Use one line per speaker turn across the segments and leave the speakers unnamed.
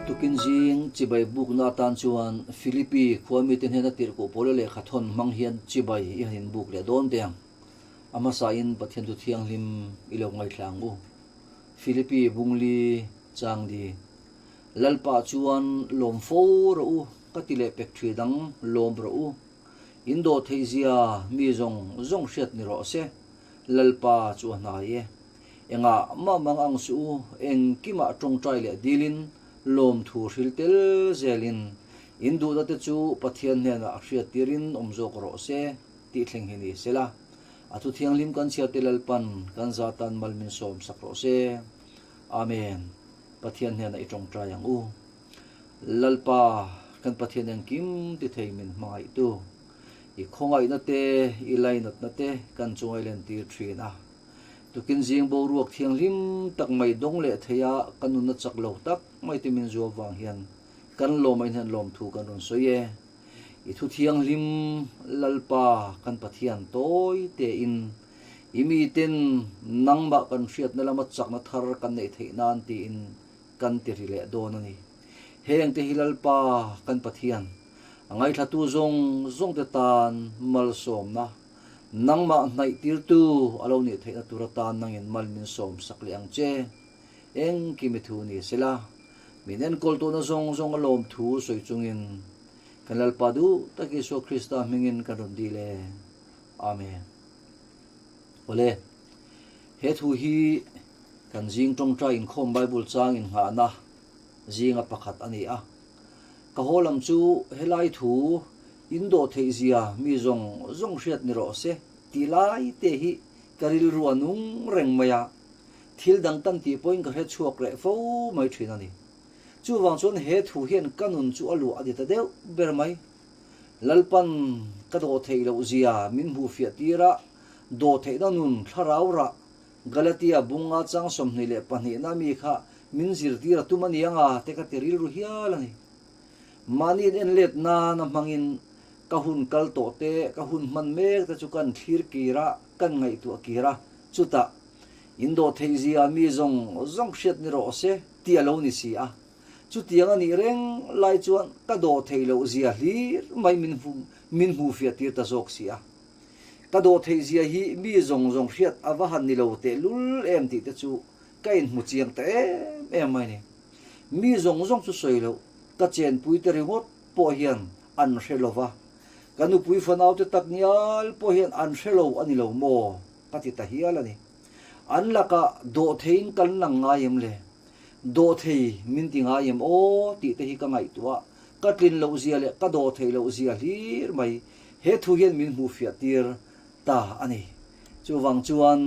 Tukin zing chibai bukna atan chuan Philippi khua mite hnena tirhkoh Paula lehkha thawn hmang hian chibai i han inbuk leh dawn teh ang. A hmasain Pathian thu thianghlim i lo ngaithla ang u. Philippi bungli chang di. Lalpa chuan lawm fo rawh u, ka ti leh pek ṭhi dang lawm rawh u. In dawh theih zia mi zawng zawng hriat ni rawh se. Lalpa chu a hnai e. Engah mah mang ang suh u, engkimah tawngtai leh dilin lawmthu hril tel zelin in duhna te chu Pathian hnenah hriat tirin awm zawk rawh se tih thleng hi ni sela. A thu thianghlim kan chhiar te Lalpan kan zatan mal min sawm sak rawh se. Amen. Pathian hnenah i tawngtai ang u. Lalpa, kan Pathian engkim ti thei min hmangaihtu, i khawngaihna te, i lainatna te kan chungai lentir thin a. Tukin zing boruak thianghlim tak mai dawng leh theia ka nunna chak lo tak mai te min zuam vang hian kan lawm ain hian lawmthu kan rawn sawi e. I thu thianghlim Lalpa kan Pathian tawi tein i miten nangmah kan hriatna lama chakna thar kan neih theih nan tiin kan ti ri leh dawn a ni. Heng te hi Lalpa kan Pathian a ngaithlatu zawng zawng te tan malsawmna Nangmah hnaih tirtu a lo nih theihna tur atan nangin mal min sawm sak leh ang che. Engkim i thu ni sela, min enkawl tawhna zawng zawng a lawm thu sawi chungin kan Lalpa duh tak Isua Krista hmingin kan rawn dil e. Amen. Awle, he thu hi kan zing tawngtai inkhawm Bible chang innghahna zinga pakhat a ni a. Ka haw lam chu helai thu In dawh theih zia mi zawng zawng hriat ni rawh se tih lai te hi ka rilru a nung reng mai a, thil dang kan tih pawhin ka hre chhuak reh fo mai thin a ni. Chuvang chuan he thu hian ka nun chu a luah a ni ta deuh ber mai. Lalpan ka dawh theih loh zia min hmuh fiah tir a, dawh theihna nun thlarau rah Galatia bunga chang 22 na mi kha min zirtir a tum a ni anga te ka ti rilru hial a ni. Mahni in en let nana hmangin ka hun kal tawh te, ka hun hman mek te chu kan thlir kir a, kan ngaihtuah kir a, chutah in dawh theih zia mi zawng zawng hriat ni rawh se tih a lo ni si a. Chutiang a nih reng lai chuan ka dawh theih loh zia hlir mai min min hmuh fiah tir ta zawk si a. Ka dawh theih zia hi mi zawng zawng hriat a va han ni lo tehlul em tih te chu ka inhmu chiang ta em em mai ni. Mi zawng zawng chu sawi loh, ka chenpui te ringawt pawh hian an hre lo va, ka nupui fanaute tak ngial pawh hian an hre lo a ni lo maw? ka ti ta hial a ni. An lakah dawhtheiin kan lang ngai em le? Dawhthei min ti ngai em aw? tih te hi ka ngaihtuah a, ka tlin loh zia leh ka dawhtheih loh zia hlir mai he thu hian min hmuh fiah tir ta a ni. Chuvang chuan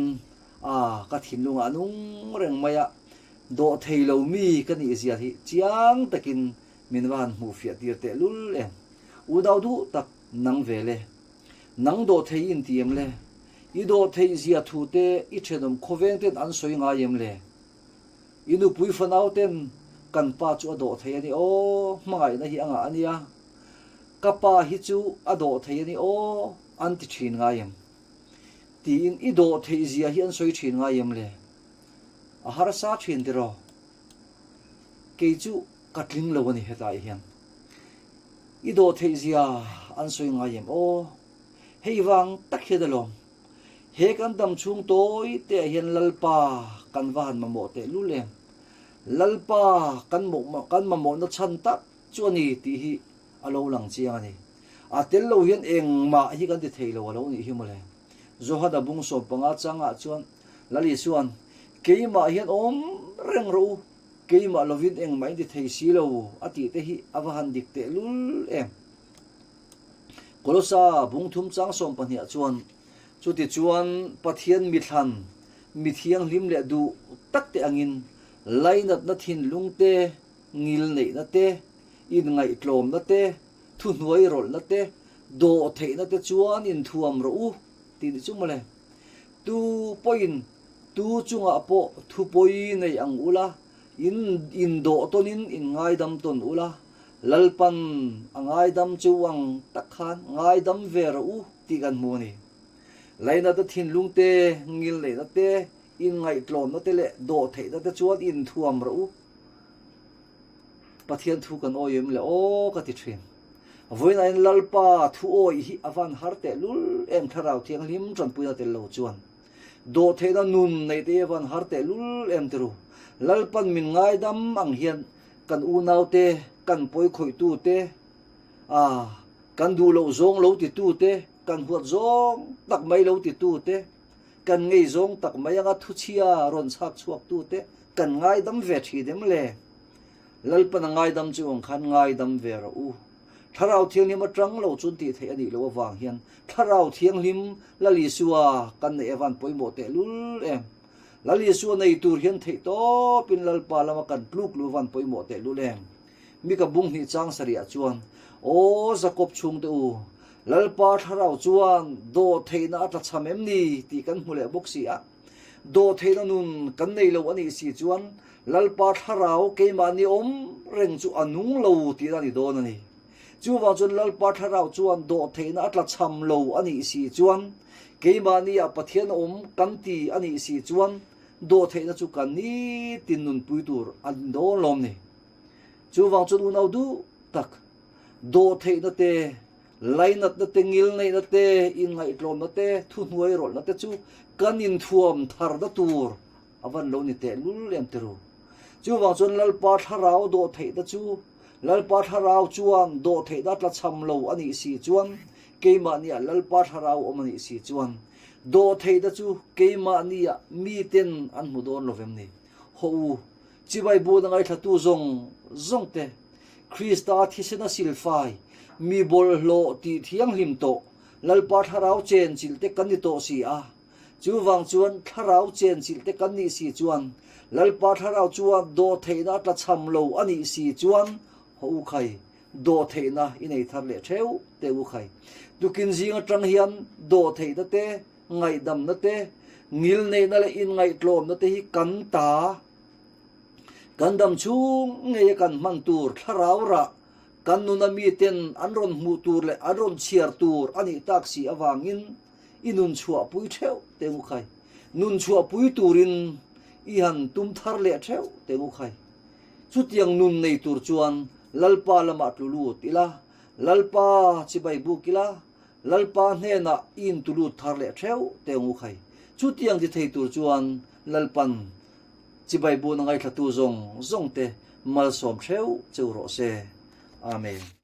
a ka thinlungah a nung reng mai a, Dawh thei lo mi ka nih zia hi chiang takin min va han hmuh fiah tir teh lul em. U dau duh tak nang ve le. Nang dawh thei in ti em le? I dawh theih zia thu te i thenawm khawveng ten an sawi ngai em le? I nupui fanau ten kan pa chu a dawh thei a ni aw, hmangaihna hi a ngah a nia. Ka pa hi chu a dawh thei a ni aw an ti thin ngai em? Tiin i dawh theih zia hi an sawi thin ngai em le? A harsa thin tiraw? Kei chu ka tling lo a ni hetlai hian. I dawh theih zia an sawi ngai em aw? Hei vang tak hian alawm. He kan dam chhung tawi te ah hian Lalpa kan va han mamawh teh lul em? Lalpa kan kan mamawhna chhan tak chu a ni tih hi a lo lang chiang a ni. A tel lo hian engmah hi kan ti thei lo a lo nih hi mawle. Johana bung 15 changah chuan Lal Isuan, Keimah hian awm reng rawh u, keimah lovin engmah in ti thei si lo, a tih te hi a va han dik teh lul em. Kolosa bung thum chang 12 chuan, Chutichuan Pathian mithlan, mi thianghlim leh duh tak te angin lainatna thinlung te, ngil neihna te, inngaihtlawmna te, thuhnuai rawlhna te, dawh theihna te chuan inthuam rawh u, tih ni chu mawle. Tu pawhin tu chungah pawh thupawi nei ang ula, in indawh tawnin in ngaidam tawn ula, Lalpan a ngaidam chu ang tak khan ngaidam ve rawh u tih kan hmu a ni. Lainatna thinlung te, ngil neihna te, inngaihtlawmna te leh dawhtheihna te chuan inthuam rawh u. Pathian thu kan awi em le aw ka ti thin. Vawiinah hian Lalpa thu awi hi a van har teh lul em Thlarau Thianghlim tanpuina tel lo chuan. Dawhtheihna nun neih te hi a van har teh lul em ti ru. Lalpan min ngaidam ang hian kan unaute, kan pawikhawih-tute, ah, kan duh loh zawng lo titute, kan huat zawng tak mai lo titute, kan ngei zawng tak mai anga thuchhia rawn chhak chhuaktute kan ngaidam ve thin em le? Lalpan a ngaidam chu ang khan ngaidam ve rawh u. Thlarau Thianghlim atang lo chuan tih theih a nih loh avang hian Thlarau Thianghlim Lal Isua kan neih avan pawimawh teh lul em. Lal Isua nei tur hian theih tawpin Lalpa lama kan tluk luh avan pawimawh teh lul em. Mika bung hnih chang sarih ah chuan, Aw Jakob chhungte u, Lalpa Thlarau chuan dawh theihna a tla cham em ni tih kan hmu leh bawk si a. Dawhtheihna nun kan nei lo a nih si chuan Lalpa Thlarau keimahni awm reng chu a nung lo tihna a ni dawn a ni. Chuvang chuan Lalpa Thlarau chuan dawhtheihna a tlachham lo a nih si chuan keimahniah Pathian awm kan ti a nih si chuan dawhtheihna chu kan nitin nunpui tur a ni dawn lawm ni. Chuvang chuan unau duh tak dawhtheihna te Lainatna te, ngilneihna te, inngaihtlawmna te, thuhnuai rawlhna te chu kan inthuam tharna tur a van lo ni teh lul em ti ru. Chuvang chuan Lalpa Thlarau dawhtheihna chu Lalpa Thlarau chuan dawhtheihna tlachham lo a nih si chuan keimahniah Lalpa Thlarau awm a nih si chuan dawhtheihna chu keimahniah miten an hmu dawn lo vem ni. Hawh u, chibai buna ngaithlatu zawng zawng te, Krista thisena silfai, mi bawlhhlawh tih thianghlim tawh, Lalpa thlarau chenchilh te kan ni tawh si a. Chuvang chuan thlarau chenchilh te kan nih si chuan, Lalpa thlarau chuan dawhtheihna a tlachham lo a nih si chuan, haw u khai, dawhtheihna i nei thar leh theuh teh u khai. Tukin zing atang hian dawhtheihna te, ngaihdamna te, ngilneihna leh inngaihtlawmna te hi kan ta. Kan dam chhung ngeia kan hman tur thlarau rah kan nuna miten an rawn hmuh tur leh an rawn chhiar tur a nih tak si avangin i nun chhuahpui theuh teh u khai. Nun chhuahpui turin i han tum thar leh theuh teh u khai. Chutiang nun nei tur chuan Lalpa lamah tlu lut ila, Lalpa chibai buk ila, Lalpa hnenah i intulut thar leh theuh teh u khai. Chutiang ti thei tur chuan Lalpan Chibai bun a ngaithlatu zawng zawng te malsawm hreuh cheu rawh se. Amen.